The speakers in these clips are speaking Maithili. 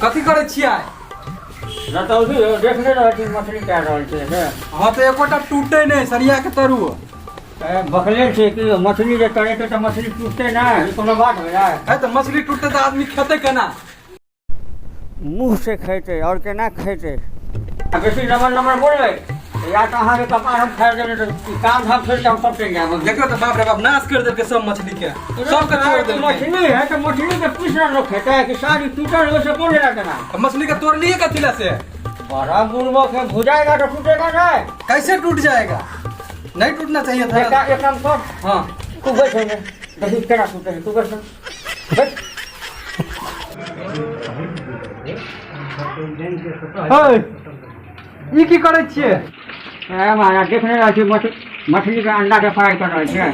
कथी करै छियै? रतौली हो, देख नहि रहल छी मछली कए रहल छै से। हँ, तऽ एकोटा टूटै नहि, सरिया के तरू। ए, बकले छै कि? मछली जे तरेतै तऽ मछली टूटतै नहि, ई कोनो बात भेलै? है तऽ मछली टूटतै तऽ आदमी खेतै केना? मुँह से खेतै आओर केना खेतै? आ बेसी नमर नमर बोलबै या तऽ अहाँके कपार हम फाड़ि देबै, तऽ ई काम धाम छोड़ि कऽ हम सब चलि जायब। देखियौ तऽ, बाप रे बाप, नाश कर देलकै सब मछली के, सबके तोड़ देलकै। मछली है तऽ मछली के पीस ना लोग खेतै कि सारी टूटल ओहिसँ कोन लेना देना? तऽ मछली के तोड़लिए कथी ला से? बड़ा बुड़बक है, भुजाएगा तो टूटेगा नहीं। कैसे टूट जाएगा? नहीं टूटना चाहिए था। एक काम कर। हाँ। तू बैठ ओहिमे, देखी केना टूटे है। तू बैठ बैठ। ई की करै छियै? ए महाराज, देख नहि रहल छी, मछली मछली के अंडा के फ्राई कर रहल छियै।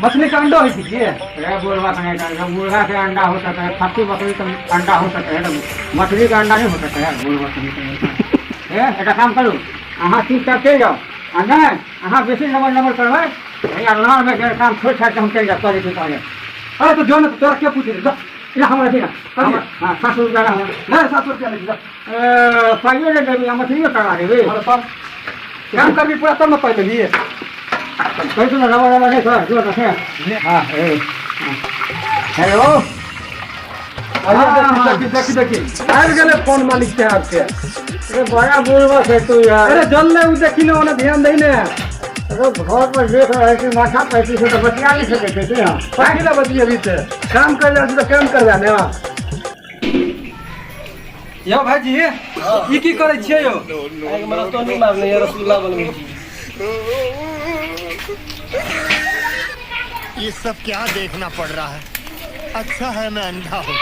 मछली के अंडो होइ छै की? अरे बुढ़वा के नहीं, जब मुर्गा के अंडा हो सकता है, खस्सी बकरी का अंडा हो सकता है, तो मछली का अंडा नहीं हो सकता है? बुढ़वा के नहीं। ए, एकटा काम करू, अहाँ चुपचाप चलि जाउ, आ नहि अहाँ बेसी नंबर नंबर करबै या लड़मे के काम छोड़ि छाड़ि कऽ हम चलि जायब। करै छी कहले। अरे, तो जो ने, तोरा के पूछे, जा। ला, हमरा छी ने। कथी? हाँ, 700 रुपया ला हमरा। नहीं, 700 रुपया नहीं, जा। ए, पाइयो नहि देबी आ मछलियो करवा देबी? अरे, सब काम करबी पूरा तब ने पाइ देबी। कहै छी ने, रबर रबर नहि कर, जो तऽ से। हाँ, ए, हाँ। हेलो। अरे, देखी देखी देखी देखी, आबि गेलै फोन मालिक साहब के। अरे, बड़ा बुड़बक है तू यार। अरे, जल ले, उ देखी ने, ओने ध्यान दही ने। अरे, घर पर देख रहल छी, माथा पैती छै तऽ बतिया नहि सकै छै की हम? कथी लए बतियेबी? तऽ काम कर जाइ छी तऽ काम करबा ने। यौ भाईजी, ई की करै छियै यौ? तो नहीं मारने यार, रसगुल्ला बनबै छी। ये सब क्या देखना पड़ रहा है? अच्छा है मैं अंधा हूँ।